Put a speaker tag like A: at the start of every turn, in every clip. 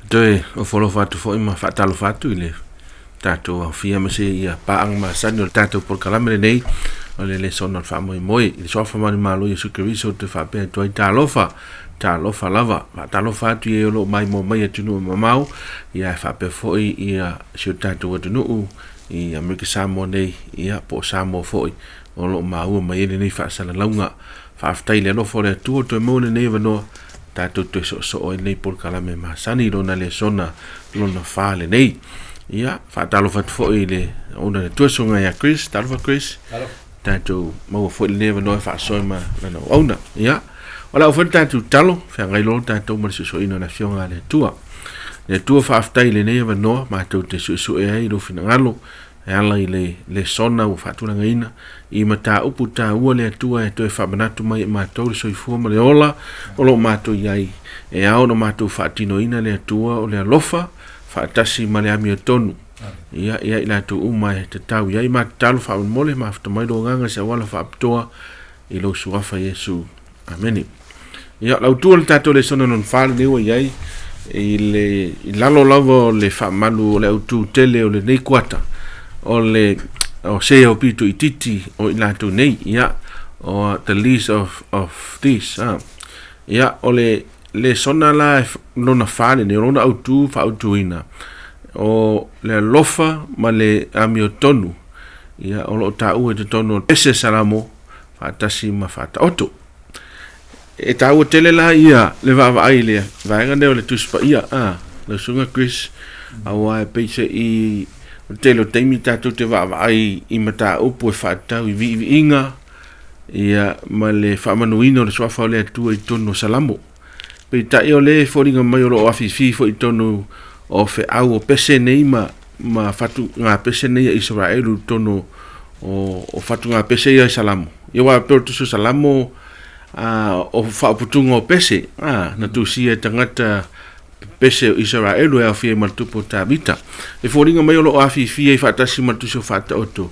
A: Toe ofo alofa atu foi ma faatalofa atu i le tatou aofia aemaise ia paaga masani o le tatou polokalame lenei o le lesona o le faamoemoe i le suafa manumalo Iesu Keriso ou te faapea atu ai talofa talofa lava faatalofa atu i e o lo o maimoa mai atunuu e mamao ia ae faapea foi ia si o tatou atunuu i Amerika Samoa nei ia po o Samoa foi o lo o maua mai ai lenei faasalalauga. Faafetai i le alofa o le Atua ua toe maua lenei avanoa tatou toe soosoo ai lenei polokalame masani i lona lesona lona fa lenei. Ia, faatalofa atu foi i le ona le tuasuga ia Chris. Talofa Chris.
B: Talofa.
A: Tatou maua foi lenei avanoa e faasoa ma lana auauna. Ia, o le a oo foi le tatou talo, feagai loa tatou ma le suesueina o le Afioga a le Atua. Le Atua faafetai i lenei avanoa matou te suesue ai lou finagalo e ala i le lesona ua faatulagaina i mataupu taua le Atua e toe faamanatu mai e matou le soifua ma le ola o lo o matou i ai e ao ona matou faatinoina le Atua o le alofa faatasi ma le amiotonu ia ia i latou uma e tatau i ai ma tatalo faamolemole mafuta mai lou agaga i se auala faapitoa i lou suafa Iesu. Amene. Ia, lau tua le tatou lesona lona fa lenei ua i ai i le i lalo lava o le faamalu o le autu tele o lenei kuata o le o se o pito itiiti o i latou nei ia o the least of this ah. Ia o le lesona la lona fa lenei o lona autu faautuina o le alofa ma le amiotonu ia o lo o taua i totonu o pese Salamo faatasi ma Faataoto. E taua tele la ia le vaavaai i le vaega lea o le Tusi Paia a lau Susuga Chris, aua e pei se i o le tele o taimi tatou te vaavaai i mataupu e faatatau i viiviiga ia ma le faamanuina o le Suafa o le Atua i totonu o Salamo. Peitai o lea e foliga mai o lo o afifi foi i totonu o feau o pese nei ma ma fatugapese nei a Isaraelu i totonu o, o fatugapese ia i Salamo. Ia aua pei o le Tusi o Salamo a, o faaputuga o pese a, na tusia e tagata pese o Isaraelu e aofia ai ma le tupu o Tavita. E foliga mai o lo o afifi ai faatasi ma le Tusi o Faataoto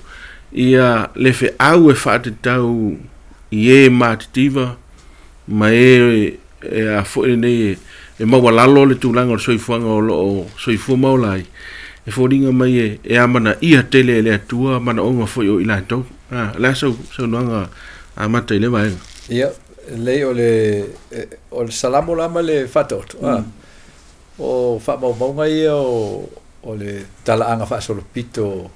A: ia le feau e faatatau i e matitiva ma e e a foi lenei e, e maualalo le tulaga o le soifuaga o lo o soifua ma ola ai, e foliga mai e, e amanaia tele e le Atua manaoga foi o i latou. A, o le a sau saunoaga amata i lea vaega?
B: Ia, lelei o le, o le Salamo la ma le Faataoto, a, o faamaumauga ia o, o le talaaga faasolopito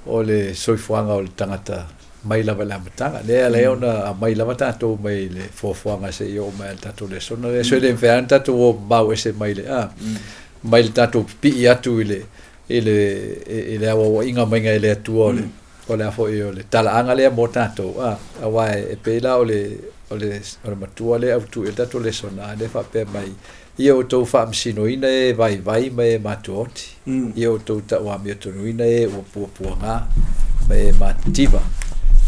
B: o le soifuaga o le tagata mai lava i le amataga. Lea e ala ai ona aumai lava tatou mai le fuafuaga seia oo mai i le tatou lesona lea. So e le mafai lava ona tatou o mamao ese mai le, a, mai le tatou pipii atu i le, i le, i le auauaiga maiga e le Atua o le, o le a foi o le talaaga lea mo tatou, a, aua e pei la o le, o le, o le matua lea e autu i ai le tatou lesona, a lea e faapea mai, Ia outou faamasinoina e vaivai ma e matuaoti, ia outou tauamiotonuina e ua puapuaga ma e matitiva,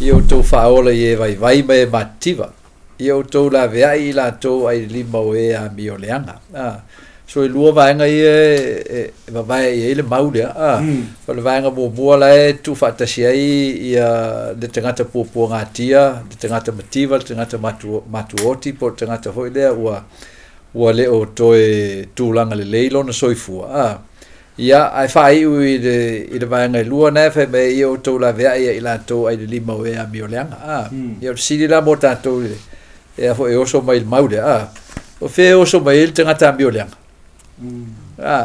B: ia outou faaola i e vaivai ma e matitiva, ia outou laveai i latou ai lima o e amioleaga. A, so e lua vaega ia e vavae i ai le mau lea. A, o le vaega muamua la e tuufaatasi ai ia le tagata puapuagatia, le tagata mativa, le tagata matuaoti po o le tagata foi lea ua ua le o toe tulaga lelei lona soifua, a, ia, ae faaiu i le, i le vaega e lua na e fai mai ai, ia outou laveai ia i latou ai le lima o e amioleaga, a. Ia, o le sili la mo tatou i le, e a foi e oso mai i le mau lea, a, o fea e oso mai ai le tagata amioleaga? A,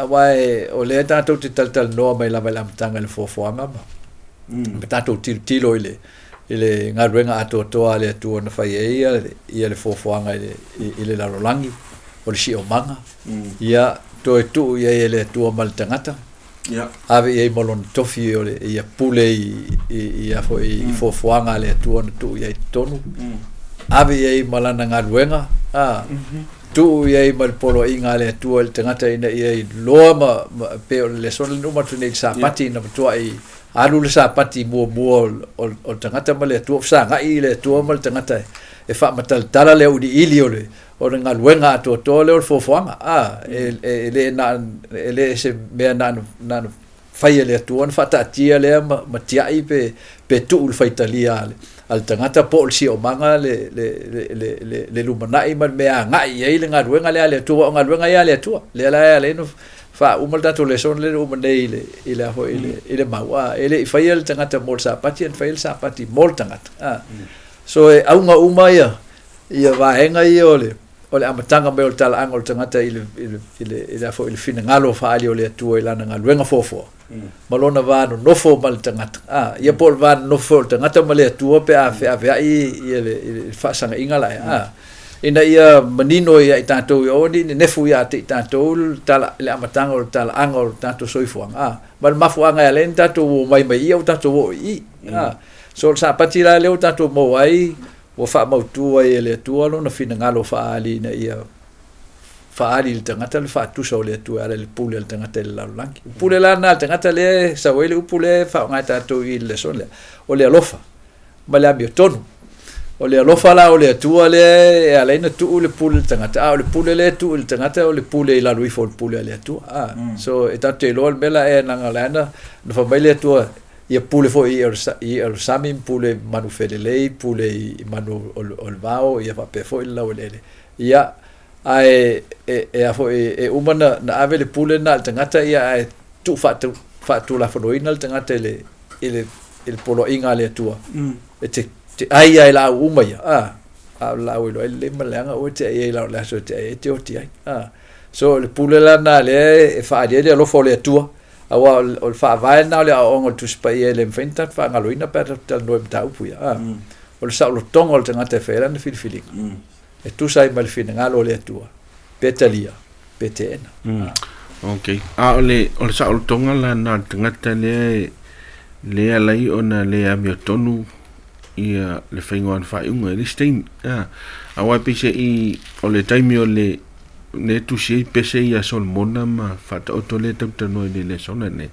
B: aua e, o lea tatou te talatalanoa mai lava i le amataga i le foafoaga ma, ma tatou tilotilo i le, i le galuega atoatoa a le Atua na fai ai ia, ia le foafoaga i le, i, i le lalolagi, o le siomaga, ia toe tuu i ai e le Atua ma le tagata, ave i ai ma lona tofi o le, ia pule i, i, ia foi i foafoaga a le Atua na tuu i ai i totonu, ave i ai ma lana galuega, a, tuu i ai ma le poloaiga a le Atua i le tagata ina ia iloa ma, ma pei o le lesona lea na uma atu nei i le Sapati, na matuai Alu le Sapati muamua o le tagata ma le Atua, fesagai le Atua ma le tagata e faamatalatala le auiliili o le o le galuega atoatoa lea o le foafoaga. A, e, e, e le na, e le se mea na, na fai e le Atua ona faataatia lea ma, ma tiai pe, pe tuu le faitalia a le, a le tagata po o le siomaga le le le le le lumanai ma le mea agai i ai le galuega lea a le Atua, aua o galuega ia a le Atua lea la e ala ai ona faauma le tatou lesona lea na uma nei i le i le a foi i le i le mau a e le i faia le tagata mo le Sapati ae na faia le Sapati mo le tagata a. So e auga uma ia ia vaega ia o le o le amataga mai o le talaaga o le tagata i le i le i le i le a foi i le finagalo faaali o le Atua i lana galuega fuafua ma lona va nonofo ma le tagata a ia po o le va nonofo foi o le tagata ma le Atua pe a feaveai ia le i le faasagaiga la a ina ia manino ia i tatou ia aua ne i nenefu ia te i tatou le tala le amataga o le talaaga o le tatou soifuaga a ma le mafuaaga e ala ai ona tatou omai mai i i ae ua tatou oo i i a. So o le Sapati la lea ua tatou maua ai ua faamautu ai e le Atua lona finagalo faaali ina ia faaali i le tagata le faatusa o le Atua e ala i le pule a le tagata i le lalolagi. O pule la lena a le tagata lea e sau ai le upu lea e faaaoga e tatou i le lesona lea, o le alofa ma le amiotonu. O le alofa la o le Atua lea e ala ai ona tuu le pule i le tagata, a o le pule lea e tuu i le tagata o le pule i lalo ifo o le pule a le Atua. A, so e tatou te iloa le mea la ea leaga o la e na fai mai le Atua ia pule foi i i'a o le sami ma pule i manu felelei, pule i manu o le vao, ia faapea foi le laueleele. Ia, ae e, e a foi, e uma na, na ave le pule lena i le tagata, ia ae tuu faatulafonoina le tagata i le, i le, i le poloaiga a le Atua. E te, te ai lava i laau uma ia, a, a o le laau e iloa ai le lelei ma le leaga, aua e te ai ai i lalo o le aso e te ai ai e te oti ai. A. So, o le pule la lena lea e faaali ai le alofa o le Atua, Aua o le faavae lena o le aoaoga o le Tusi Paia e le mafai ona tatou faagaloina pe a tatou talanoa i mataupu ia. A, o le saolotoga o le tagata e fai ai lana filifiliga, e tusa ai ma le finagalo o le Atua, pe talia, pe teena.
A: Ok. A o le, o le saolotoga la lena o le tagata lea e, lea e ala ai ona le amiotonu ia le faiga o ana faaiuga i le isi taimi. A, aua e peiseai o le taimi o le lea e tusi ai pese ia Solomona ma Faataoto lea e talatalanoa i le lesona lenei.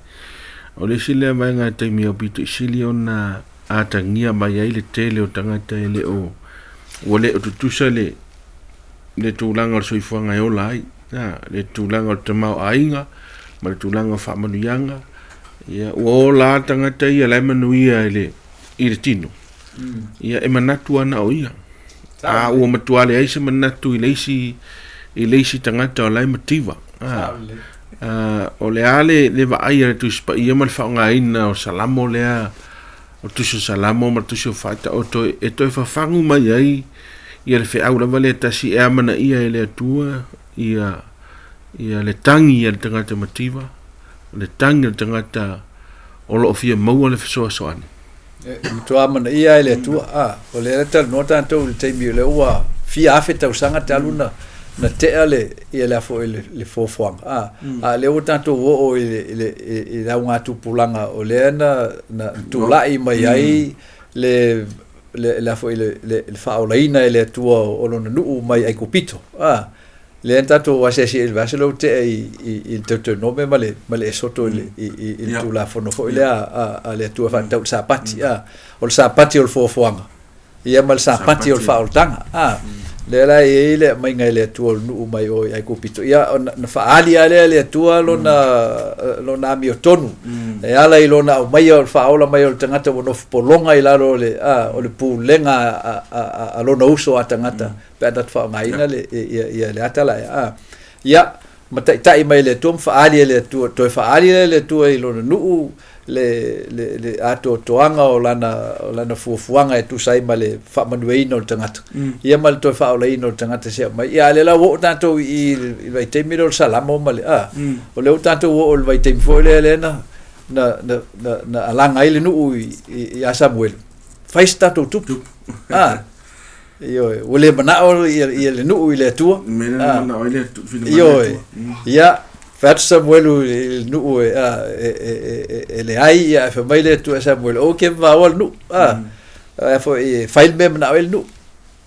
A: O le isi lea vaega taimi aupito i sili ona atagia mai ai le tele o tagata e le o ua le o tutusa le le tulaga o le soifuaga e ola ai, a, le tulaga o le tamaoaiga ma le tulaga o faamanuiaga. Ia, ua ola lava tagata ia la e manuia i le i le tino. Ia, e manatu lava na o ia. A ua matua leai se manatu i le isi i le isi tagata o la e mativa. A, a, o le a le, le vaai a le Tusi Paia ma le faaaogaina o Salamo lea, o Tusi o Salamo ma le Tusi o Faataoto e toe fafagu mai ai ia le feau lava lea tasi e amanaia e le Atua ia ia le tagi a le tagata mativa, le tagi a le tagata o lo o fia maua le fesoasoani.
B: E matua amanaia ai le Atua. A, o lea e talanoa tatou i le taimi o lea ua fia afe tausaga talu na na tea le ia le a foi le, le fuafuaga. A, a lea ua tatou oo i le, i le, i le augatupulaga o lea na, na tulai mai ai le le, le, a foi le, le, le faaolaina e le Atua o lona nuu mai Aikupito. A, Lea na tatou asiasi ai i le vaiaso lea ua tea i, i, i le Teutoenome ma le, ma le Esoto i le, i, i, i le Tulafono foi lea a, a le Atua e faatatau i le Sapati. A, o le Sapati o le fuafuaga, ia ma le Sapati o le faaolataga. A, lea la e i ai le aumaiga e le Atua o le nuu mai o i Aikupito. Ia, na, na faaali lava lea e le Atua lona, lona amiotonu e ala i lona aumaia o le faaola mai o le tagata ua nofo pologa i lalo o le, a, o le pulega a, a, a, a lona uso a tagata. Pe a tatou faaaogaina le, ia, ia le ata la ea. Ia, ma taitai mai le Atua ma faaali e le Atua, toe faaali lea e le Atua i lona nuu le, le, le atoatoaga o lana, o lana fuafuaga e tusa ai ma le faamanuiaina o le tagata. Ia ma le toe faaolaina o le tagata se aumai. Ia, a o lea la ua oo tatou i, i le vaitaimi lea o le Salamo ma le, a, o lea ua tatou oo i le vaitaimi foi lea, lea na, na, na, na, na alaga ai le nuu i, i, ia Samuelu. Fai se tatou tupu. A, Ioe, ua le manao ia, ia le nuu i le Atua.
A: Me le ah. manao i le Atua.
B: Ioe, ia, fai atu Samuelu i le nuu e, a, e, e, e, e leai, ia, e fai mai le Atua e Samuelu, o ke vaoa le nuu. A, mm. foi, e fai le mea manao ai le nuu.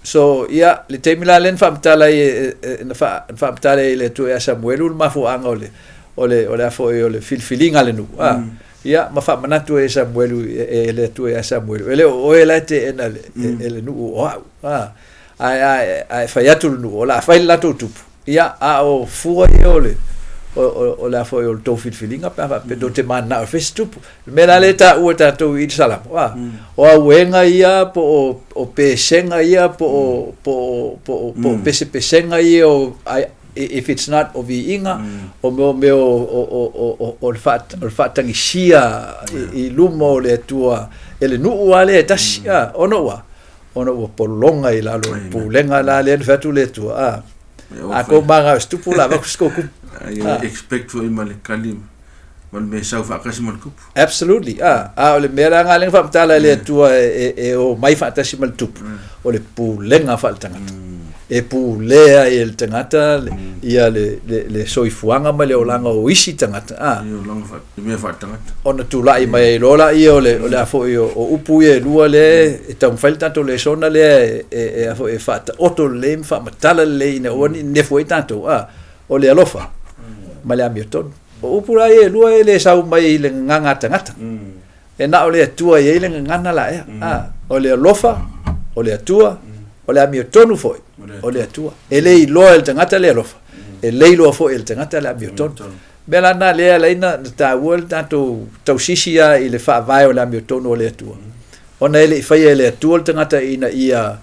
B: So, ia, le taimi la lea na faamatala ai, na faamatala ai le Atua ia Samuelu le mafuaaga o le, o le, o le a foi o le filifiliga a le nuu. A, mm. Ia, ma faamanatu ai e Samuelu, e le Atua ia Samuelu, e le o oe la e teena e le nuu o au. A, ae, ae, ae fai atu le nuu, o le a fai le latou tupu. Ia, a o fua ia o le, o le a foi o le tou filifiliga pe a faapea tou te mananao e fai se tupu. O le mea la lea e taua e tatou i le Salamo, a, o auega ia po o o pesega ia po o po o po o po o pesepesega ia o if it's not o viiga, o mea o mea o le faatagisia i luma o le Atua e le nuu lava lea e tasi, a, ona ua ona ua pologa i lalo o le pulega la lea na fai atu le Atua, a, a kou manao i se tupu o le a avatu se tou tupu.
A: Ia expect foi ma le kali ma le mea e sau faatasi ma le tupu.
B: Absolutely, a, a o le mea la lena lea na faamatala e le Atua e omai faatasi ma le tupu, o le pulega faaletagata. E pulea ai e le tagata ia le soifuaga ma le olaga o isi tagata, a.
A: Ia olaga faa, le mea faaletagata.
B: Ona tulai mai ai loa laia o le, o le a foi o, o upu ia e lua lea e taumafai le tatou lesona lea e a foi e faataoto lelei ma faamatala lelei ina aua ne i nefu ai tatou, a, o le alofa ma le amiotonu. O upu la ia e lua e le sau mai i le gagana a tagata. E na o le Atua e i ai le gagana la ea. A, o le alofa, o le Atua, o le amiotonu foi, o le Atua. E le iloa e le tagata le alofa, e le iloa foi e le tagata le amiotonu. O le mea la lena lea e ala ai ona taua le tatou tausisi lava i le faavae o le amiotonu o le Atua, ona e le i faia e le Atua le tagata ina ia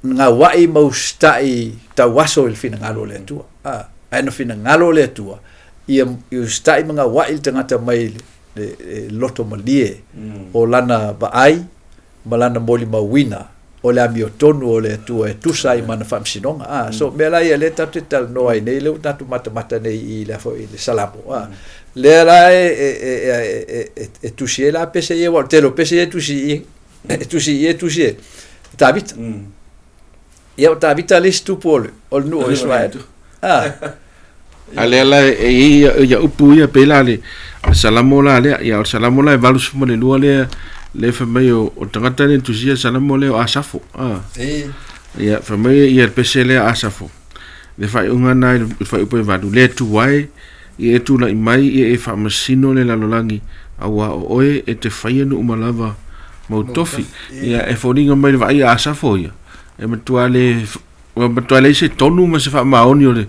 B: gauai ma usitai tauaso i le finagalo o le Atua. A, ae na finagalo le Atua ia usitai ma gauai le tagata mai le loto malie o lana vaai ma lana molimauina o le amiotonu o le Atua e tusa ai ma ana faamasinoga. A, so mea la ia lea tatou te talanoa ai nei, lea ua tatou matamata nei i le, foi, le Salamo. A, lea la e tusi ai la pese ia, aua o le tele o pese ia e tusi i, e tusi i, e tusi e Tavita. Ia o Tavita le isi tupu o le, o le nuu o Israel.
A: A. A lea la e i ai ia upu ia pei la le Salamo la lea, ia o le Salamo la e 82 lea, le fai mai o tagata lea na tusia le Salamo lea o Asafo. A. Ia fai mai ia le pese lea Asafo. Le faaiuga na i le fuaiupu e 8, le Atua e, ia e tulai mai ia e faamasino le lalolagi, aua o oe e te faia nuu uma lava mau tofi. Ia e foliga mai le vaai a Asafo ia, e matua le ua matua leai se tonu ma se faamaoni o le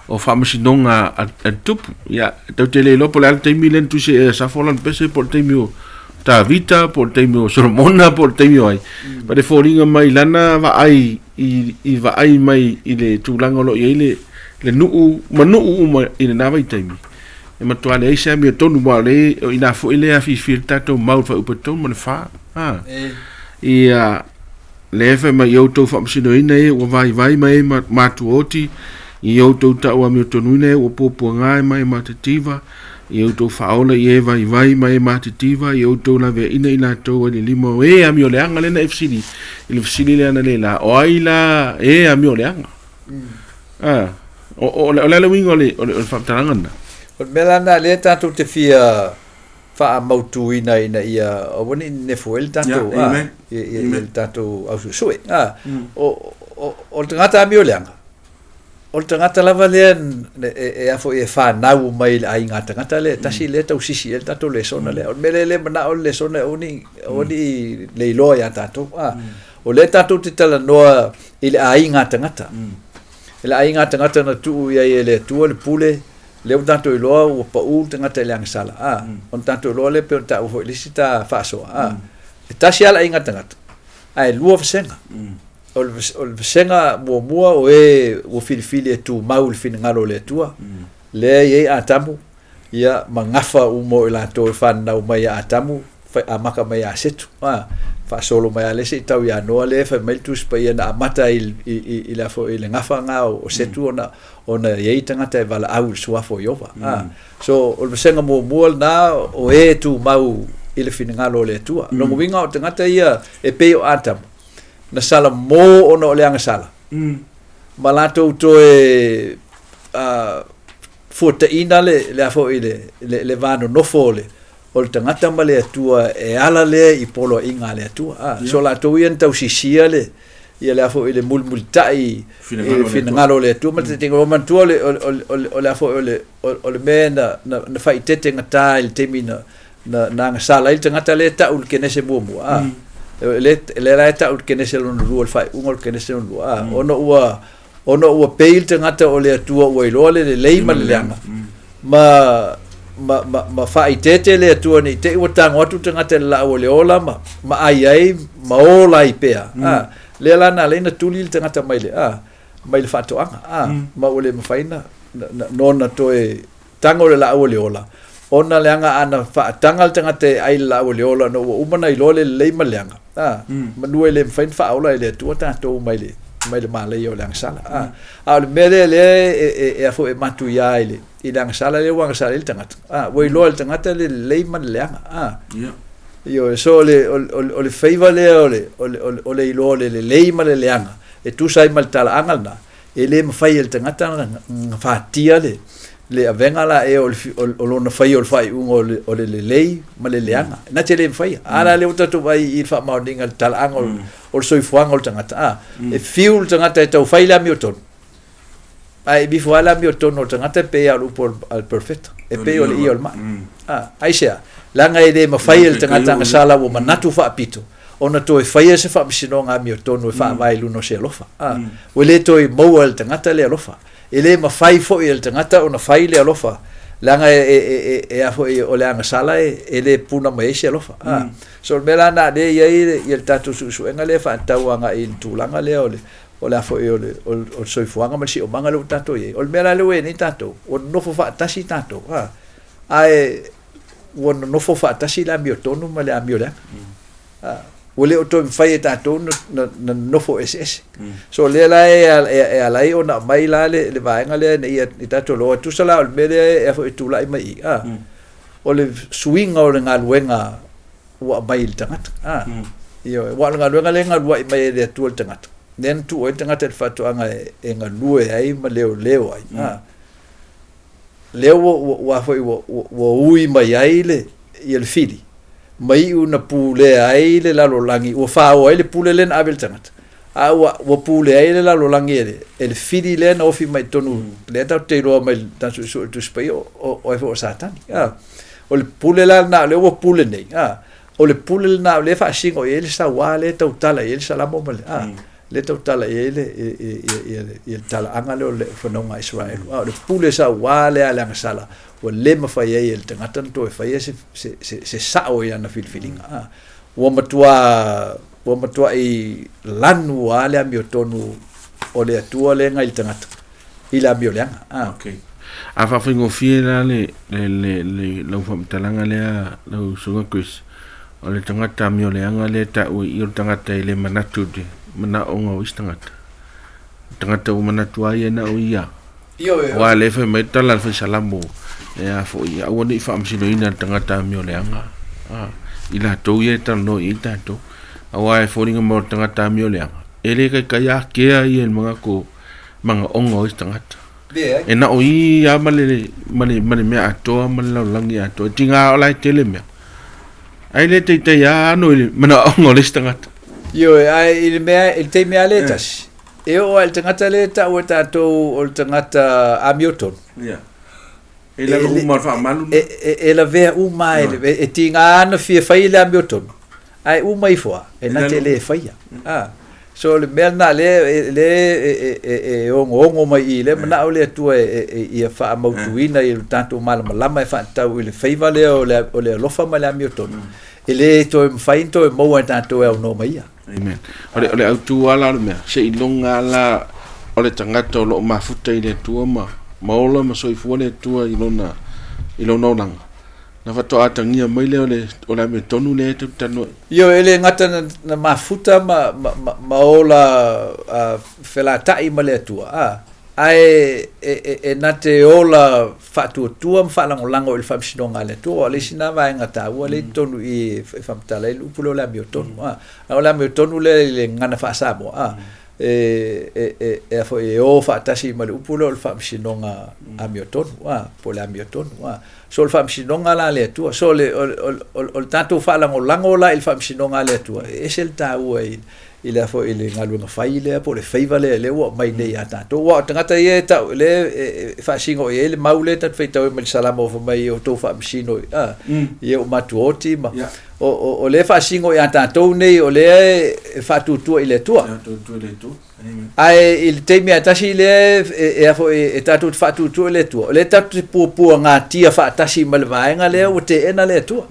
A: o faamasinoga a le tupu. Ia, tatou te le iloa po o le a le taimi lea na tusi ai e Asafo lana pese, po o le taimi o Tavita, po o le taimi o Solomona, po o le taimi o ai. But e foliga mai lana vaai i vaai mai i le tulaga o lo o i ai le le nuu ma nuu uma i lena vaitaimi, e matua leai se amiotonu, aua o le o i ina foi le afifi ai le tatou mau i le fuaiupu e 3 ma le 4. A. Ia, lea e fai mai, ia outou faamasinoina e ua vaivai ma e matuaoti, ia outou tau amiotonuina e ua puapuaga ma e matitiva, ia outou faaola i e vaivai ma e matitiva, ia outou laveaina i latou ai le lima o e amioleaga. Lea na e fesili i le fesili lea analeila, o ai la e amioleaga? Ah, o le a le uiga o le faamatalaga lena?
B: O le mea la lena lea tatou te fia faamautuina ina ia aua ne i nenefu ai le tatou a i le tatou ausuesue. A o le tagata amioleaga, o le tagata lava lea e a foi e fanau mai i le aiga tagata lea e tasi lea e tausisi i ai le tatou lesona lea. O le mea lea e le manao le lesona aua ne i le iloa ia tatou. A o lea tatou te talanoa i le aiga tagata. I le aiga tagata na tuu i ai e le Atua le pule, lea ua tatou iloa ua pau le tagata i le agasala, a, ona tatou iloa lea pei ona taua foi i le isi ta faasoa, a, e tasi lava le aiga tagata, ae lua vasega. O le vasega muamua o e ua filifili e tumau i le finagalo o le Atua, lea e i ai Atamu, ia, ma gafa uma o i latou e fananau mai ia Atamu, amata mai ia Setu, a, faasolo mai lava lea seia tau ia Noa lea e fai mai le Tusi Paia na amata ai i le a foi i le gafa lena o Setu ona ona i ai tagata e valaau i le suafa o Ieova. A, so o le vasega muamua lena o e tumau i le finagalo o le Atua. Lona uiga o tagata ia e pei o Atamu, na salamo ona o le agasala, ma latou toe fuataina le a foi le va nonofo o le o le tagata ma le Atua e ala lea i poloaiga a le Atua. A, so latou ia na tausisia le ia le a foi le mulimulitai i le finagalo o le Atua ma le taitaiga. Ua manatua o le o le a foi o le o le mea na faaeteete gata i le taimi na agasala ai le tagata lea e tau i le Kenese muamua. A, lea la e tau i le Kenese lona lua, le faaiuga o le Kenese lona lua. A, ona ua Ona ua pei le tagata o le Atua ua iloa le lelei ma le leaga, ma ma ma ma faaeteete le Atua ne i te i ua tago atu le tagata i le laau o le ola ma ma ai ai ma ola ai pea, a, lea la na ala ai ona tuli le tagata mai le, a, mai le faatoaga, a, ma ua le mafai na, na, nona toe tago i le laau o le ola, ona leaga ana faataga le tagata e ai le laau o le ola ona ua uma ona iloa le lelei ma le leaga, a, manu e le mafai ona faaola e le Atua tatou mai le mai le malaia o le agasala, a. A o le mea lea lea e e e a foi e matuia i le i le agasala lea ua agasala ai le tagata, a, ua iloa e le tagata le lelei ma le leaga, a. Ioe, so o le o le faiva lea o le o le o le iloa o le lelei ma le leaga e tusa ai ma le talaaga lena, e le mafai e le tagata ona fatia le le avega la ea o le o lona faia o le faaiuga o le o le lelei ma le leaga. Na te le mafaia. A la lea ua tatou vaai i le faamaoniga i le talaaga o le soifuaga o le tagata, a, e fiu le tagata e taufai le amiotonu, ae e ifo lava le amiotonu o le tagata e pei lava o le upu a le perofeta, e pei o le ie o le mai. A, aisea? Leaga e le mafai e le tagata agasala ua manatu faapito ona toe faia se faamasinoga amiotonu e faavae i luga o se alofa. A, ua le toe maua e le tagata le alofa. E le mafai foi e le tagata ona fai le alofa, leaga e, e, e, e, a foi, o le agasala e, e le puna mai ai se alofa. A, so o le mea la lena lea e i ai le, ia le tatou suesuega lea e faatatau agai i le tulaga lea o le, o le a foi o le, o le, o le soifuaga ma le siomaga lea ua tatou i ai. O le mea la lea ua i ai nei tatou, ua nonofo faatasi tatou, a, ae ua nonofo faatasi le amiotonu ma le amioleaga. A, ua le o toe mafai e tatou na, na, na nonofo eseese. So o lea la e, e, e ala ai ona aumai la le, le vaega lea ina ia i tatou iloa, tusa la o le mea lea e, e, e tulai mai i, a, o le suiga o le galuega ua aumai i le tagata. A, ioe, aua o le galuega lea e galua'i mai e le Atua i le tagata, lea na tuu ai le tagata i le faatoaga e, e galue ai ma leoleo ai. A, lea ua, ua, ua, foi, ua, ua, ua ui mai ai le, ia le fili, ma iu na pulea ai le lalolagi, ua fāoa ai le pule lea na ave i le tagata, a ua, ua pulea ai le lalolagi e le, e le fili lea na ofi mai i totonu, lea tatou te iloa mai i le tatou suesue o le Tusi Paia, o, o, o ai foi o Satani. A, o le pule la lena o lea ua pule nei, a, o le pule lena o lea e faasino i ai le sauā lea e tautala i ai le Salamo ma le, a, lea e tautala i ai le, ia, le, ia le talaaga lea o le fanauga a Isaraelu. A o le pule sauā lea a le agasala, ua le mafai ai e le tagata ona toe faia se, se, se, se sao i ana filifiliga. A, ua matua, ua matuai lanu lava le amiotonu o le Atua lea e i le tagata i le amioleaga. A.
A: Okay. A faafaigofie la le, le, le, le lau faamatalaga lea lau Susuga Chris, o le tagata amioleaga lea e taua i i o le tagata e le manatu i le manaoga o isi tagata. O le tagata ua manatu lava ia na o ia.
B: Ioe.
A: Aua o lea e fai mai le tala a le fai Salamo, e a foi, aua ne i faamasinoina le tagata amioleaga, a, i latou ia e talanoa i ai tatou. Aua e foliga mai o le tagata amioleaga, e le kaikai ākea ia i le manatu o manaoga o isi tagata. E na o i lava ma le, ma le, ma le mea atoa ma le lalolagi atoa. E tiga o la e tele mea. Ae le taitai lava ano i le manaoga o le isi tagata.
B: Ioe, ae i le mea, i le taimi lava lea e tasi, e oo lava i le tagata lea e tau e tatou o le tagata amiotonu.
A: Ia. E lalo uma o le faamalu.
B: E, e, e lavea uma e, e, e tiga ana fia fai le amiotonu, ae uma ifo lava, e na te le faia. Ah. So le mea lena lea e, lea e, e, e, e ogoogo mai i lea manao le Atua e, e, ia faamautuina i lo tatou malamalama e faatatau i le faiva lea o le, o le alofa ma le amiotonu. E le toe mafai ona toe maua e tatou e aunoa ma ia.
A: Amen. O le, o le autu lava la o le mea, seiloga lava la o le tagata o lo o mafuta i le Atua ma, ma ola ma soifua le Atua i lona, i lona olaga, ona faatoa atagia mai lea o le, o le amiotonu lea e tatou te talanoa
B: i. Ioe, e le gata na, na mafuta ma, ma, ma, ma ola uh, felata'i ma le Atua, a, ae e, e, e na te ola faatuatua ma faalagolago i le faamasinoga a le Atua. Aua o le isi lena vaega taua lea i totonu i i e faamatala ai le upu lea o le amiotonu. A, a o le amiotonu lea i le gagana faa-Samoa, a, e, e, e, e a foi e o faatasi ma le upu lea o le faamasinoga amiotonu, a, po o le amiotonu, a. So o le faamasinoga la a le Atua. So o le, o, o, o, o le tatou faalagolago la i le faamasinoga a le Atua, e ese le taua i, i le a foi i le galuega fai lea po o le faiva lea lea ua aumai nei ia tatou. Aua o tagata ia e tau lea e faasino i ai le mau lea tatou te faitau ai mai le Salamo fai mai ia outou faamasino i ou matuaoti ma o lea e faasino ia tatou nei o lea e faatuatua i le Atua. Ae i le taimi lava e tasi lea e a foi e tatou te faatuatua i le Atua, o lea tatou te puapuagatia faatasi ma le vaega lea ua teena le Atua.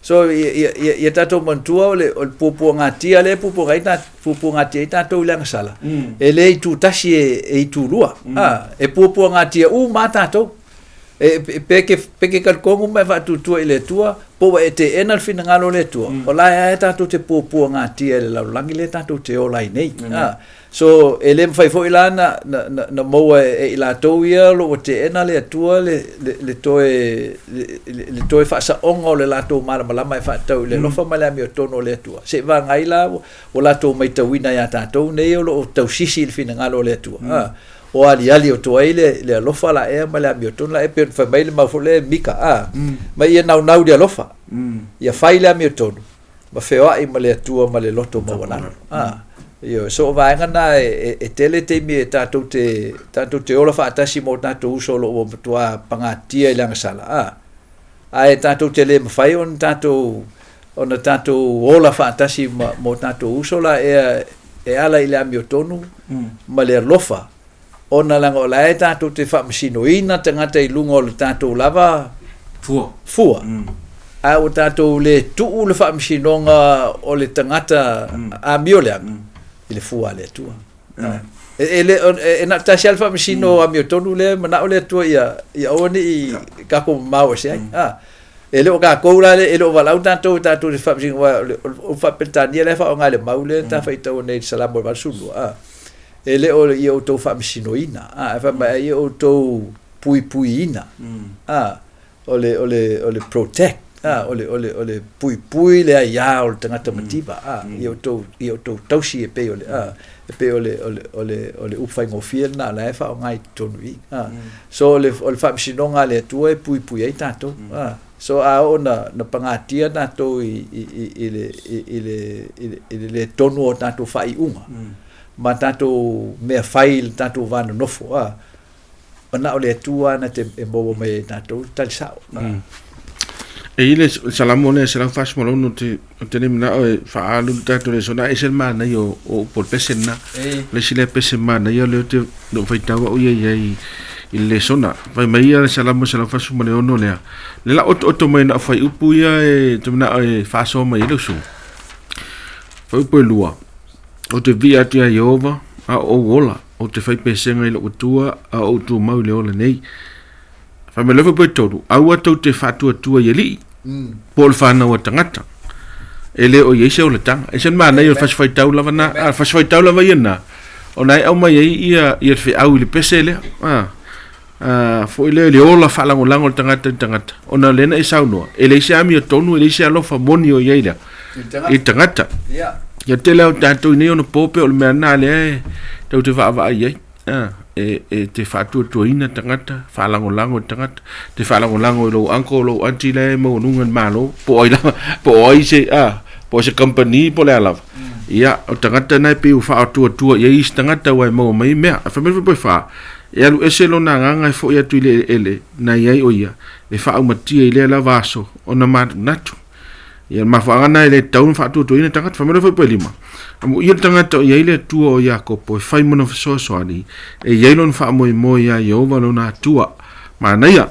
B: So ia tatou manatua o le puapuagatia lea e puapuagatia ai tatou i le agasala, e le itutasi e itulua. E puapuagatia uma lava tatou. Pe e te talitonu ma e faatuatua i le Atua, po ua e teena le finagalo o le Atua, o la e lava tatou te puapuagatia e le lalolagi lea tatou te ola ai nei. So, e le mafai foi la na maua e i latou ia o lo o ua teena le Atua le toe faasaoga o le latou malamalama e faatatau i le alofa ma le amiotonu o le Atua. Seivaga ai la ua latou matauina ia tatou nei o lo o tausisi i le finagalo o le Atua. O aliali atu ai le alofa la ea ma le amiotonu la ea, pei ona fai mai le mau foi lea e Mika, ma ia naunau i le alofa, ia fai le amiotonu, ma feoai ma le Atua ma le loto maualalo. Ioe, so o vaega na e tele taimi e tatou te tatou te ola faatasi ma o tatou uso o lo o ua matua pagatia i le agasala, ae tatou te le mafai ona tatou ona tatou ola faatasi ma o tatou uso la ea e ala i le amiotonu ma le alofa, ona leaga o la e tatou te faamasinoina tagata i luga o le tatou lava
A: fua.
B: Ae ua tatou le tuu le faamasinoga o le tagata amioleaga i le fua a le Atua. E le e na o le tasi lava le faamasino amiotonu lea e manao le Atua ia aua ne i tatou mamao ese ai. E le o tatou la e le o valaau tatou e tatou te faamasino, aua o le faa-Peretania la e faaaoga e le mau lea ta faitau nei i le Salamo 82, e le o ia outou faamasinoina, ae fai mai ia outou puipuiina, o le o le o le protect, o le o le o le puipui le aiā o le tagata mativa, ia outou ia outou tausi e pei o le e pei o le o le o le o le upu faigofie lena o la e faaaoga i totonu i i. So o le o le faamasinoga a le Atua e puipui ai tatou. So a oo na na pagatia tatou i i i le i le i le le tonu o tatou faaiuga ma tatou mea fai i le tatou va nonofo, na o le Atua na te e maua mai ai tatou le tali sao.
A: E i le Salamo lea 146 te te le manao e faaalu le tatou le sona ese le manaia o upu o le pese lena. Le isi lea pese manaia lea ou te no faitau au ia i i le lesona. Fai mai ia le Salamo 146 lea. Le la otooto mai na o fuaiupu ia e te manao e faasoa mai ai le usuga. Fuaiupu e lua. Ou te viia atu ia Ieova, a o ou ola, ou te fai pesega i lou Atua, a o ou tumau i le ola nei. Fai mai loa fuaiupu e tolu, aua tou te faatuatua i alii, po o le fanau a tagata, e le o i ai se olataga. E ese le manaia o le fasifaitau lava na, a, fasifaitau lava ia na, ona e aumai ai ia, ia le feau i le pese lea, a, a, foi lea i le ola faalagolago o le tagata i le tagata, ona o lea na e saunoa, e leai se amiotonu, e leai se alofa moni o i ai lea, i le tagata. Ia tele lava o tatou i nei ona po pei o le mea lena lea e tatou te vaavaai ai, e te faatuatuaina tagata, faalagolago i tagata, te faalagolago i lou uncle, lou aunty la e maualuga i le Malo, po o ai lava, po o ai se, po o se company po o le a lava. Ia, o tagata na e pei ua faatuatua i ai isi tagata aua e maua mai mea. Ae fai mai le fuaipua e fa, e alu ese lona agaga e foi atu i le eleele na i ai o ia, e faaumatia i lea lava aso ona manatu. Ia, o le mafuaaga lena e le tatau ona faatuatuaina tagata. Fai mai le fuaipua e lima, Amuia le tagata o i ai le Atua o Iakopo e fai mana fesoasoani, e i ai lona faamoemoe iā Ieova lona Atua. Manaia!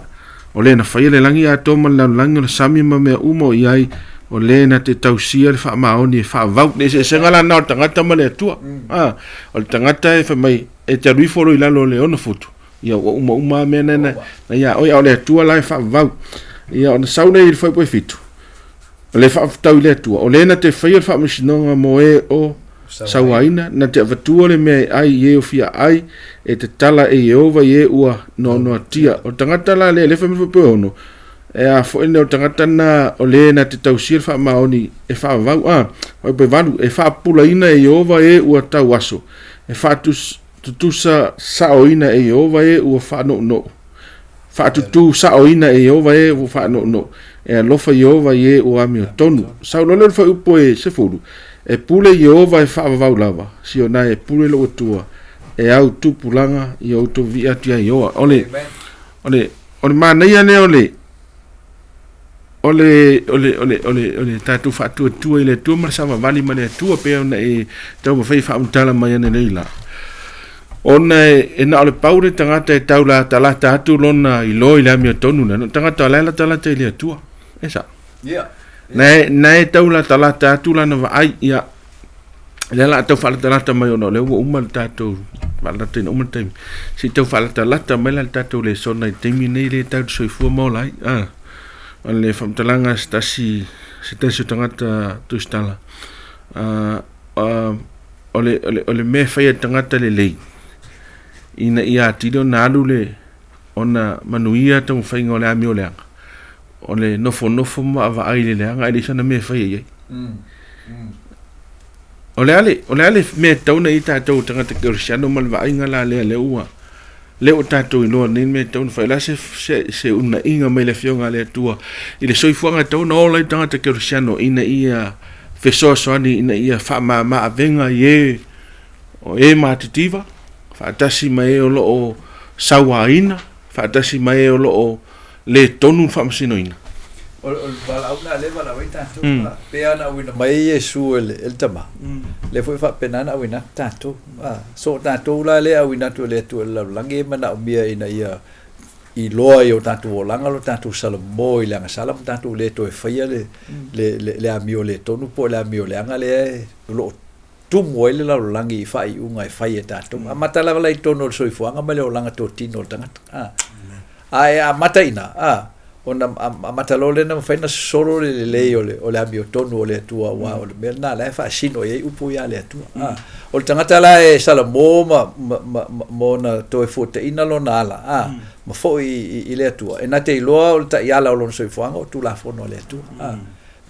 A: O le na faia le lagi atoa ma le lalolagi o le sami ma mea uma o i ai, o le na te tausia le faamaoni e faavau. Le eseesega la lena o le tagata ma le Atua. O le tagata e fai mai, e te alu ifo loa i lalo o le 6 futu, ia ua uma uma lava mea na na ia oe, a o le Atua la e faavavau. Ia ona sau lea i le fuaipua e fitu, o le faatatau i le Atua, o le na te faia le faamasinoga mo e o sauaina, na te avatua le mea e ai i e o fia ai, e tatala e Ieova i e ua noanoatia. O le tagata la lea, le fai mai le fuaipua e ono, e a foi lea o le tagata na o le na te tausia le faamaoni e faavavau, a, fuaipua e valu, e faapupulaina e Ieova e ua tauaso, e faatus, Tutusa saoina e Ieova e ua faanounou. Faatutu saoina e Ieova e ua faanounou. E alofa Ieova i e ua amiotonu. Sau loa lea o le fuaiupu e 10. E pule Ieova e faavavau lava, Sionai e pule lou Atua, e au tupulaga ia outou viia atu ia Ieova. O le, o le, o le manaia lea o le, o le, o le, o le, o le, o le tatou faatuatua i le Atua ma le savavali ma le Atua pei ona e taumafai e faamatala mai ananei la. Ona e, e na o le pau le tagata e tau latalata atu lona iloa i le amiotonu lea, na o tagata o la e latalata i le Atua. E sao?
B: Ia.
A: Na e, na e tau latalata atu lana vaai, ia, lea la tau faalatalata mai ona o lea ua uma le tatou faalatataina uma le taimi. Se i tau faalatalata mai la le tatou lesona i le taimi nei lea tau soifua ma ola ai. Ah, o le faamatalaga se tasi, se tasi o tagata tusitala. Ah, ah, o le, o le, o le mea e faia e le tagata lelei, ina ia atili ona alu le, ona manuia taumafaiga o le amio leaga, o le nofonofo ma vaavaai i le leaga ae leai sana mea e faia i ai. O le a le, o le a le mea e tatau ona i ai tatou tagata kerisiano ma le vaaiga la lea lea ua lea ua tatou iloa nei le mea e tatau ona fai. O le a se, se, se unaiga mai le Afioga a le Atua i le soifuaga e tatau ona ola ai tagata kerisiano ina ia fesoasoani ina ia faamama avega i e o e matitiva faatasi ma e o lo o sauaina faatasi ma e o lo o le tonu le faamasinoina.
B: O le valaau lena lea e valaau ai tatou. Pei lava ona auina mai ai Iesu e le Tama, lea foi e faapena ona auina atu tatou. So o tatou la lea e auina atu e le Atua i le lalolagi e manaomia ina ia iloa i o tatou olaga lo tatou salamo i le agasala ma tatou le toe faia le amio le tonu po o le amio leaga lea o lo o tumu ai le lalolagi i faaiuga e fai e tatou. Amata lava la i totonu o le soifuaga ma le olaga totino o le tagata. A, a e amata i ina, a, ona amata loa lea ona mafai ona sosolo le lelei o le, o le amiotonu o le Atua, aua o le mea lena la e faasino i ai upu ia a le Atua. A, o le tagata la e salamo ma, ma, ma, ma, ma ona toe fuataina lona ala, a, ma foi i, i, i le Atua, e na te iloa o le taiala o lona soifuaga o Tulafono a le Atua. A,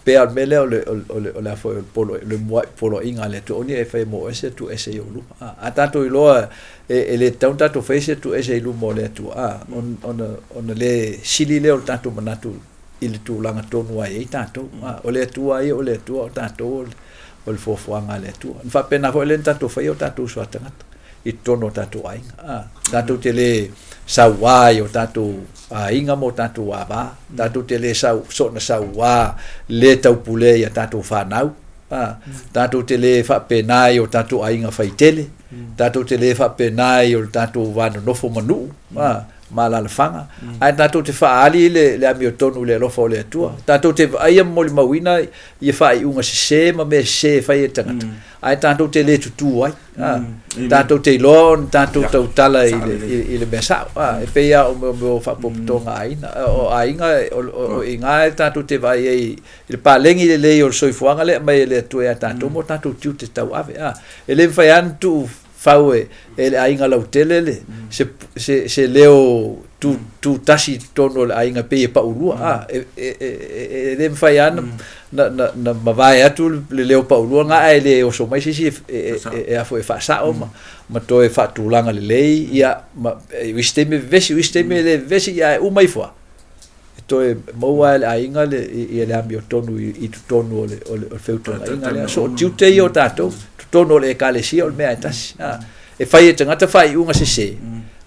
B: Pe a o le mea lea o le, o le, o le, o le a foi o le polo, le mua'i poloaiga a le Atua, aua ne i e faia mo oe se Atua ese i ou luma. A, a tatou iloa e, e le tatau ona tatou faia se Atua ese i luma o le Atua, a, ona, ona, ona le sili lea o le tatou manatu i le tulaga tonu lava e i ai tatou. A, o le Atua lava ia o le Atua, o tatou o le, o le foafoaga a le Atua. Ona faapena foi lea ona tatou faia o tatou uso a tagata i totonu o tatou aiga. A, tatou te le sauā i o tatou aiga ma o tatou ava, tatou te le sau, soona sauā le taupulea i a tatou fanau, a, tatou te le faapena i o tatou aiga faitele, tatou te le faapena i o tatou va nonofo ma nuu, a, ma alaalafaga, ae tatou te faaali le, le amiotonu i le alofa o le Atua. Tatou te vaaia ma molimauina ia faaiuga sese ma mea sese e fai e le tagata, ae tatou te le tutū ai. Tatou te iloa ona tatou tautala i le, i le mea sao. E pei lava o mea, mea o faapotopotoga aiga, o aiga, o i ina e tatou te vaai ai i le palegi lelei o le soifuaga lea e aumai e le Atua ia tatou ma o tatou tiute tauave. E le mafai lava ona tuu fau e, e le aiga lautele le, se, se, se leo tu, tu tasi i totonu o le aiga pei e paulua. A, e, e, e, e, e le mafai lava na, na, na mavae atu le leo paulua na ae le oso mai se isi e, e, e, e, e, e faasao ma, ma toe faatulaga lelei, ia, ma, e, o isi taimi e vevesi, o isi taimi e le vevesi, ia, e uma ifo lava. E toe maua lava e le aiga le, ia le amiotonu i, i totonu o le, o le, o le feutanaiga lea. So, o tiute ia o tatou, totonu o le ekalesia o le mea e tasi. A, e fai e tagata faaiuga sese,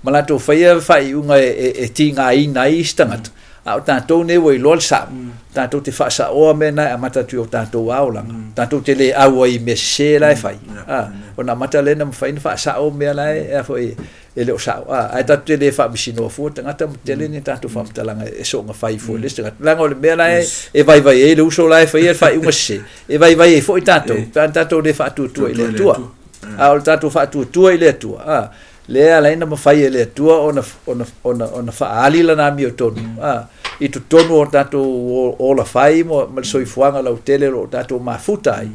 B: ma latou faia faaiuga e, e, e tigaina ai isi tagata. A o tatou nei ua iloa le sao, tatou te faasaoa mea na e amata atu i o tatou aolaga. Tatou te le au ai i mea sese la e fai. A, ona amata lea ona mafai ona faasao mea la e, a foi, e le o sao. A, ae tatou te le faamasinoa fua tagata ma tele ni tatou faamatalaga e soona fai fua i le isi tagata. Leaga o le mea la e, e vaivai ai le uso la e faia le faaiuga sese, e vaivai ai foi tatou, pe a na tatou le faatuatua i le Atua. A o le tatou faatuatua i le Atua, a, lea e ala ai ona mafai e le Atua ona, ona, ona, ona faaali lana amiotonu, a, i totonu o tatou ola fai ma, ma le soifuaga lautele o lo o tatou mafuta ai,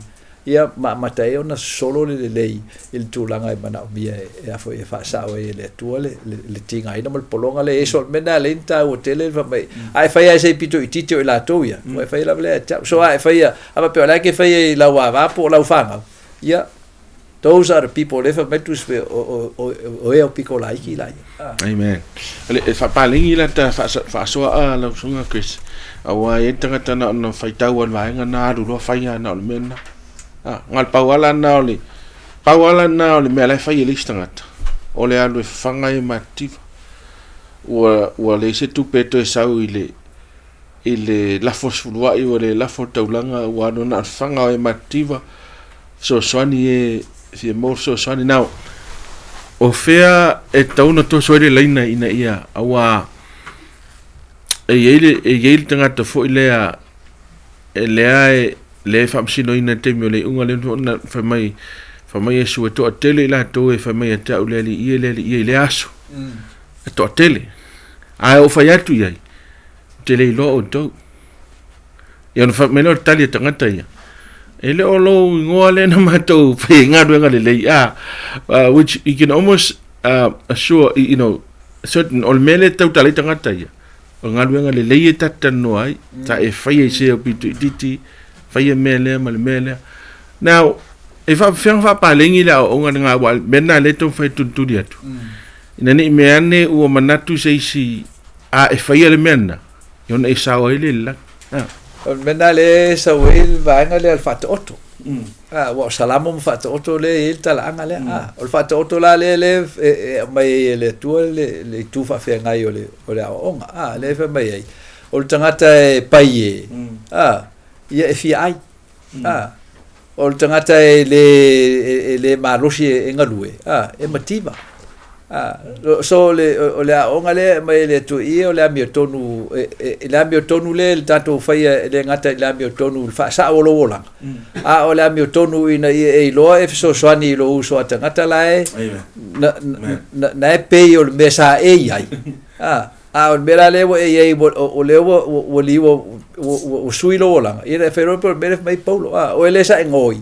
B: ia ma amata ai ona sosolo le lelei i le tulaga e manaomia e, e a foi e faasao ai e le Atua le, le, le tigaina ma le pologa lea. E so o le mea lena e ala ai ona taua tele le fai mai, a e faia lava se i pito itiiti o i latou ia, ua e faia lava lea ia te au. So a e faia, a faapea o le a e te faia i lau ava po o lau fanau, ia, those are the people lea e fai mai le Tusi Paia, o, o, o, o e aupito laiti laia.
A: Amen. E faapalegi la ta faasoa a lau susuga Chris. Aua e i ai le tagata na ona faitau lava i le vaega na alu loa fai lava na o le mea lena. A, na o le pau lava lena o le, pau lava lena o le mea la e fai e le isi tagata, o le alu e fafaga e matitiva. Ua, ua leai se tupe e toe sau i le, i le lafo sefuluai, ua le lafo le taulaga, ua alu na o le fafaga o e matitiva, fesoasoani e fia maua fesoasoani. Now, o fea e tatau ona toso ai le laina ina ia, aua e i ai le, e i ai le tagata foi lea e lea e lea e faamasinoina i le taimi o le iuga lea na fai mai fai mai Iesu e toatele i latou e fai mai ia te au le Alii e le Alii e i lea aso. E toatele. Ae ou fai atu i ai, ou te le iloa outou. Ia ona fai mai lea o le tali a tagata ia, e le o lou igoa lea na matou fai ai galuega lelei, ah, which you can almost assure, you know, certain, o le mea lea e tautala ai tagata ia, o galuega lelei e ta te talanoa ai, sa e faia i se au pito itiiti, faia mea lea ma le mea lea. Now, e faapefea ona faapaleni le aoaoga lena, aua o le mea lena lea e taumafai e tulituli atu. Ina ne i mea ane ua manatu se isi, a e faia le mea lena, ia ona e sao ai lea i le lagi. Ah.
B: O le mea lena lea e sau ai le vaega lea o le faataoto. Ah, aua o Salamo ma Faataoto lea e i ai le talaaga lea. Ah, o le Faataoto la lea lea e, e aumai ai e le Atua le, le itu faafeagai o le, o le aoaoga. Ah, lea e fai mai ai, o le tagata e pai e, ah, ia e fia ai. Ah, o le tagata e le, e, e le malosi e, e galue, ah, e mativa. Ah, so o le, o le aoaoga lea e aumai e le Atua i i, o le amiotonu, e, e, e le amiotonu lea i le tatou faia e le gata i le amiotonu i le faasao o lou olaga, a o le amiotonu ina ia e iloa e fesoasoani i lou uso a tagata la e, na, na, na e pei o le mea sa e i ai. A, a o le mea la lea ua e i ai, o lea ua, ua, ua liu, ua, ua, ua sui lou olaga, ia na e fai loa pe o le mea lea fai mai Paulo, a, oe lea sa e gaoi,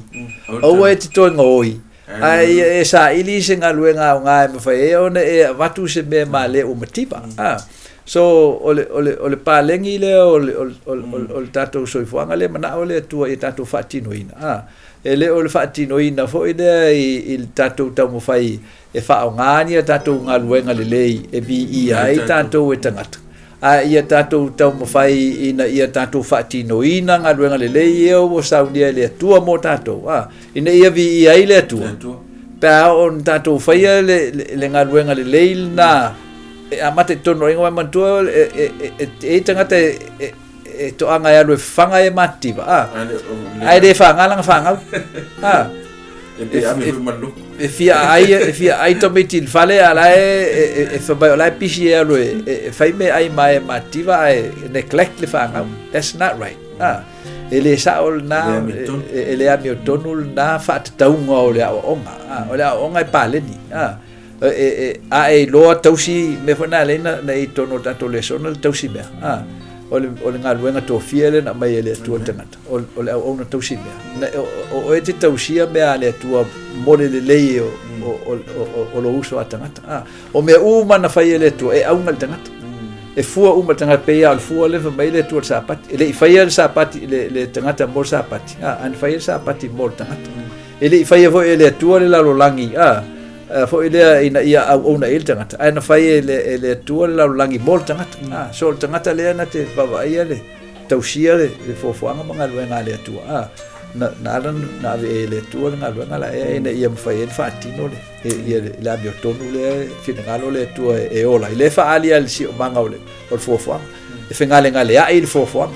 B: aua e te toe gaoi, Ae ia e saili i se galuega aoga e mafai ai ona e avatu se mea male ua mativa. Ah. So, o le, o le, o le palegi lea o le, o le, o le, o le tatou soifuaga lea manao le Atua ia tatou faatinoina. Ah. E le o le faatinoina foi lea i, i le tatou taumafai e faaaoga ni a tatou galuega lelei e viia ai tatou e tagata. A ia tatou taumafai ina ia tatou faatinoina galuega lelei ia ua saunia e le Atua mo tatou, a, ina ia viia ai le Atua. Pe a oo ona tatou faia le, le, le galuega lelei lena, e amata i totonu o aiga, aua manatua e, e, e, e, e i tagata e, e, e toaga e alu e fafaga e matitiva, a, ae le faga lana fanau. A. E fia ai, e fia ai tamaiti i le fale, a la e, e, e fai mai o la e pisi e alu e, e, e fai meaai ma e matitiva ae neglect le fanau. That's not right. Ah, e le sao lena, e, e le amiotonu lena faatatauga o le aoaoga. Ah, o le aoaoga e paleni. Ah, e, e, a e iloa tausi mea foi na lea na i totonu o le tatou lesona le tausi mea. Ah, o le, o le galuega tofia lea na aumai e le Atua le tagata. O, o le auauna tausi mea. Na, o, o oe te tausia mea a le Atua mo le lelei o, o, o, o, o lou uso a tagata. Ah, o mea uma na fai e le Atua, e auga i le tagata. E fua uma le tagata, pei lava o le fua lea fai mai le Atua i le Sapati. E le i faia le Sapati, le, le tagata mo le Sapati. Ah, ae na faia le Sapati mo le tagata. E le i faia foi e le Atua le lalolagi, ah, foi lea ina ia auauna i ai le tagata, ae na fai e le, e le Atua le lalolagi mo le tagata. Ah, so o le tagata lea na te vaavaaia le tausia le, le fuafuaga ma galuega a le Atua. Ah, na, na ala na ave e le Atua le galuega la ea ina ia mafai ai ona faatino le, e, ia le, le amiotonu lea e finagalo le Atua e, e ola ai. Lea e faaali lava i le siomaga o le, o le fuafuaga. E fegalegaleai le fuafuaga.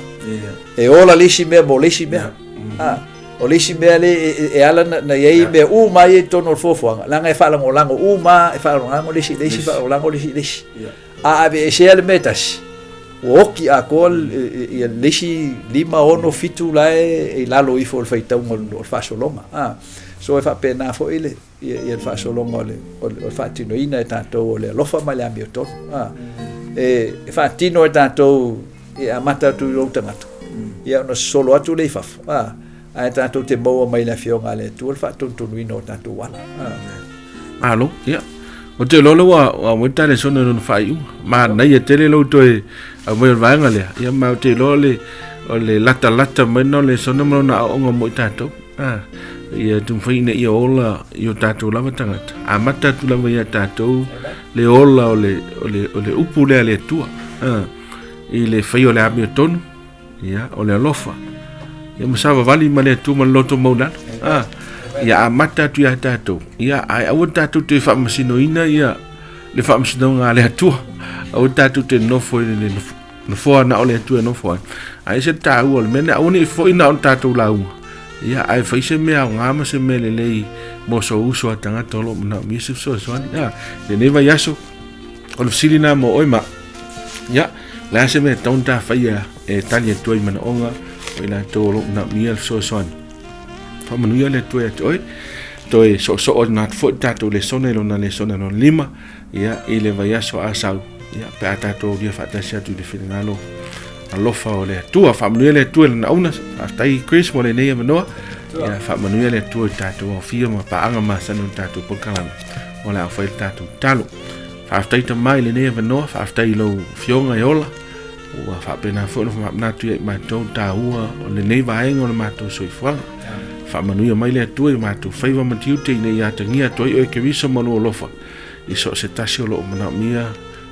B: E ola le isi mea mo le isi mea. Ah, O le isi mea lea e, e, e ala na, na i ai mea uma ia i totonu o le fuafuaga, leaga e faalagolago uma, e faalagolago le isi i le isi, faalagolago le isi i le isi. A aveesea le mea e tasi, ua oki atoa ia le isi 5, 6, 7 la e i lalo ifo o le faitauga o le faasologa. A, so e faapena foi le, ia, ia le faasologa o le, o le, o le faatinoina e tatou o le alofa ma le amiotonu. A, e, e faatino e tatou e amata atu i lou tagata, ia ona sosolo atu lea i fafo, a, ae tatou te maua mai le Afioga a le Atua le faatonutonuina o tatou ala. A.
A: Malo, ia. Ou te iloa lea ua aumai le ta lesona i lona faaiuga. Manaia tele lou toe aumai o le vaega lea. Ia ma ou te iloa o le, o le latalata mai lena o le lesona ma lona aoaoga mo i tatou. A, ia taumafai ina ia ola i o tatou lava tagata. Amata atu lava ia tatou le ola o le, o le, o le upu lea a le Atua. A, i le faia o le amiotonu, ia, o le alofa. Ia ma savavali ma le Atua ma le loto maualalo. A, ia amata atu iā tatou, ia, ae aua tatou te faamasinoina ia le faamasinoga a le Atua. Aua tatou te nofo i le nofoa na o le Atua e nofo ai. Ae ese le taua o le mea lea, aua ne i foi na o le tatou lauga, ia, ae fai se mea aoga ma se mea lelei mo sou uso a tagata o lo o manaomia se fesoasoani. A, lenei vaiaso, o le fesili lena mo oe ma. Ia, o le a se mea e tatau ona ta faia e tali atu ai i manaoga o i latou o lo o manaomia le fesoasoani. Faamanuia le Atua ia te oe. Toe soosoo atu foi le tatou lesona i lona lesona lona lima, ia, i le vaiaso a sau, ia, pe a tatou aulia faatasi atu i le finagalo alofa o le Atua. Faamanuia le Atua i lana auna. Faafetai Chris mo lenei avanoa. Ia, faamanuia le Atua i tatou aofia ma paaga masani o le tatou polokalame. O le a fai le tatou tatalo. Faafetai Tama i lenei avanoa, faafetai i lau Afioga e ola. Ua faapena foi ona faamanatu ia i matou le taua o lenei vaega o le matou soifuaga. Faamanuia mai le Atua i o matou faiva ma tiute ina ia atagia atu ai oe Keriso ma lou alofa i so o se tasi o lo o manaomia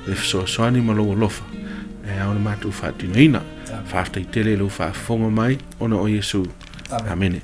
A: le fesoasoani ma lou alofa e ao ona matou faatinoina. Faafetai tele i lou faafofoga mai ona o Iesu. Amene.